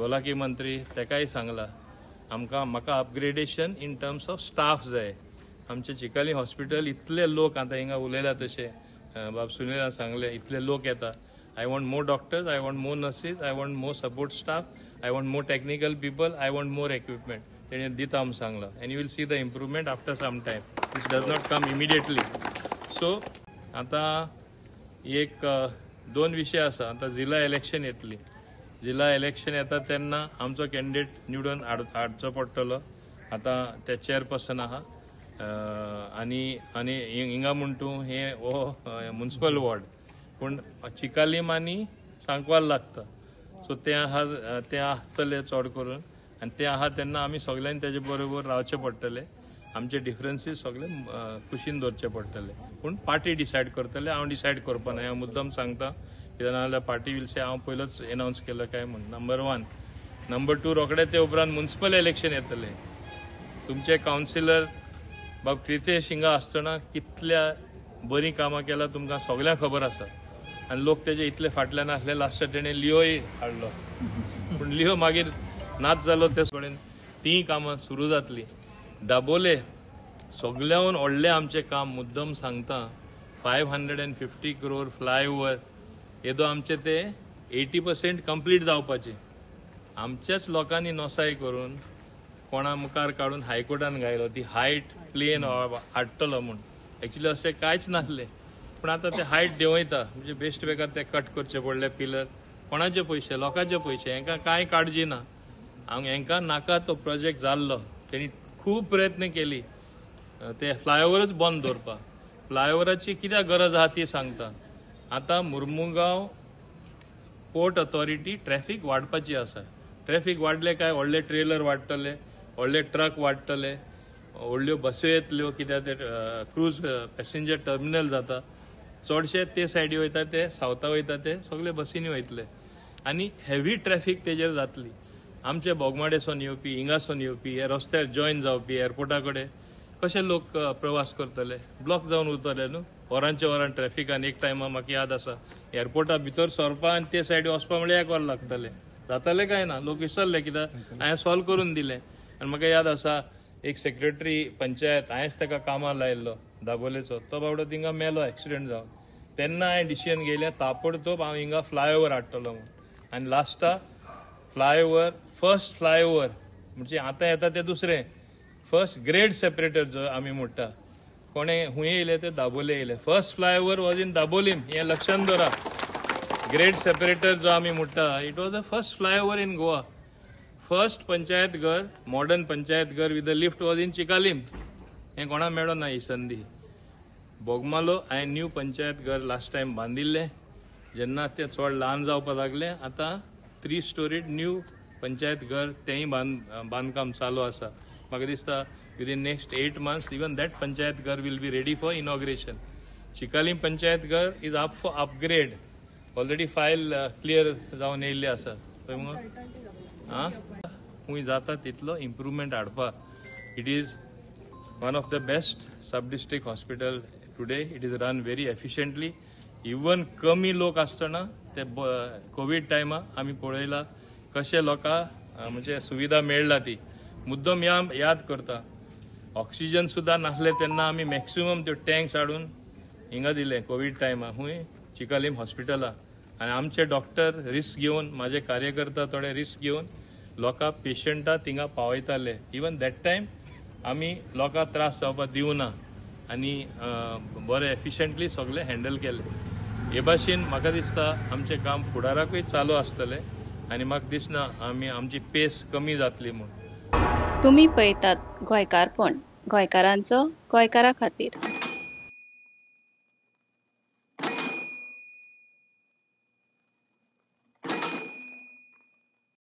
भलायकी मंत्री तेकाय सांगला आमकां म्हाका upgradation in terms of staff जाय. आमचे चिकाली हॉस्पिटल इतले लोक आतां हिंगा उलयला तशे बाब सुनीलान सांगले इतले लोक येता. I want more doctors, I want more nurses, I want more support staff, I want more technical people, I want more equipment. तेणें दिता म्हूण सांगलां and you will see the improvement after some time. This does not come immediately. So आतां एक दोन विशय आसा. आतां जिल्हा इलेक्शन येतली, जिल्हा इलेक्शन येता तेन्ना आमचो कॅन्डिडेट निवडून हाडचो पडटलो. आतां ते चेअरपर्सन आहा आनी आनी हिंगा म्हण तूं हे हो म्युनिसिपल वॉर्ड पूण चिकालीम आनी सांकवाल लागता. सो तें आहा तें आसतलें चड करून आनी तें आहा तेन्ना आमी सगल्यांनी तेजे बरोबर रावचें पडटलें. आमचे डिफरन्सीस सगळे कुशीन दवरचे पडटले पूण पार्टी डिसायड करतले, हांव डिसायड करपा ना. हांव मुद्दम सांगता कित्याक नाजाल्यार पार्टी will से हांव पयलोच एनावन्स केलो काय म्हूण. नंबर 1. नंबर 2, रोखडे ते उपरांत म्युनिसिपल इलेक्शन येतलें. तुमचे कावन्सिलर बाब क्रितेश हिंगा आसतना कितल्या बरीं कामां केला तुमकां सगल्यांक खबर आसा आनी लोक तेजे इतले फाटल्यान आसले. लास्टाक तेणें लिओय हाडलो पूण लिओ मागीर नाच जालो. ते कडेन तीं कामां सुरू जातलीं. दाबोले सगल्याहून व्हडलें आमचें काम मुद्दम सांगता 550 क्रोर फ्लायओवर येदो आमचें ते 80% कंप्लीट जावपाचें. आमच्याच लोकांनी नोसाय करून कोणा मुखार काडून हायकोर्टान घायलो ती हायट प्लेन हाडटलो म्हूण. एक्चुली अशें कांयच नासलें पूण आतां ते हायट देंवयता म्हणजे बेस्ट बेकार ते कट करचे पडले पिलर. कोणाचे पयशे? लोकांचे पयशे. हेंकां कांय काळजी ना. हेंकां नाका तो प्रोजेक्ट जाल्लो. तेणी खूब प्रयत्न केली ते फ्लायओवरच बंद दवरपाक. फ्लायओवराची कित्याक गरज आहा ती सांगता. आतां मुर्मुगांव पोर्ट ऑथॉरिटी ट्रॅफिक वाडपाची आसा. ट्रॅफिक वाडले काय व्हडले ट्रेलर वाडटले, व्हडले ट्रक वाडटले, व्हडल्यो बस्यो येतल्यो कित्याक ते क्रूज पॅसेंजर टर्मिनल जाता. चडशे ते सायडी वयता, ते सावथा वयता, ते सगळे बसींनी वयतले आनी हेवी ट्रॅफिक तेजेर जातली. आमचे बोगमाडेसून येवपी, हिंगासून येवपी, हे रस्त्यार जॉयन जावपी एअरपोर्टा कडेन कशे लोक प्रवास करतले? ब्लॉक जावन उरतले न्हू वरांचे वरां ट्रॅफिकान. एक टायमा म्हाका याद आसा एअरपोर्टा भितर सरपा आनी ते सायडी वचपा म्हळ्यार एक वर लागतलें. जातालें काय ना? लोक विसरले कित्याक हांवें सॉल्व करून दिलें. आनी म्हाका याद आसा एक सेक्रेटरी पंचायत हांवेंच ताका कामाक लायिल्लो दाबोलेचो, तो बाबडो थिंगा मेलो एक्सिडंट जावन. तेन्ना हांवें डिसिजन घेयलें ताबडतोब हांव हिंगा फ्लायओवर हाडटलो म्हूण. आनी लास्टाक फ्लायओवर, फर्स्ट फ्लायओवर म्हणजे आतां येता तें दुसरें फर्स्ट ग्रेड सेपरेटर जो आमी म्हणटा, कोणें खूंय येयले ते दाबोले येयले. First flyover was in Dabolim, हें लक्षांत दवरा. ग्रेड सेपरेटर जो आमी म्हणटा it was a first flyover in Goa. First panchayat ghar, modern panchayat ghar with a lift was in Chicalim. हें कोणाक मेळना ही संदी. बोगमालो हांवें न्यू पंचायत घर लास्ट टायम बांदिल्लें, जेन्ना तें चड ल्हान जावपाक लागलें. आतां 3 स्टोरीड न्यू पंचायत घर तेंय बांदकाम चालू आसा. म्हाका दिसता within next 8 months even that panchayat ghar will be ready for inauguration. Chicalim panchayat ghar is up for upgrade. Already file clear जावन येयल्ली आसा. खूंय जाता तितलो इम्प्रुवमेंट हाडपाक. It is one of the best sub district hospital today. It is run very efficiently. Even कमी लोक आसतना ते कोवीड टायमा आमी पळयला कशे लोकांक म्हणजे सुविधा मेळ्ळा ती. मुद्दम याद करता ऑक्सिजन सुद्दां नासले तेन्ना आमी मॅक्सिमम त्यो टँक्स हाडून हिंगा दिले कोवीड टायमा खूंय चिकालीम हॉस्पिटला. आनी आमचे डॉक्टर रिस्क घेवन, म्हाजे कार्यकर्ता थोडे रिस्क घेवन लोकां पेशंटां थिंगा पावयताले. इवन that time आमी लोकांक त्रास जावपाक दिवना आनी बरें एफिशियंटली सगळें हँडल केलें. हे भाशेन म्हाका दिसता आमचें काम फुडाराकूय चालू आसतलें आनी म्हाका दिसना आमी आमची पेस कमी जातली म्हूण. तुमी पळयतात गोंयकारपण, गोंयकारांचो गोंयकारा खातीर.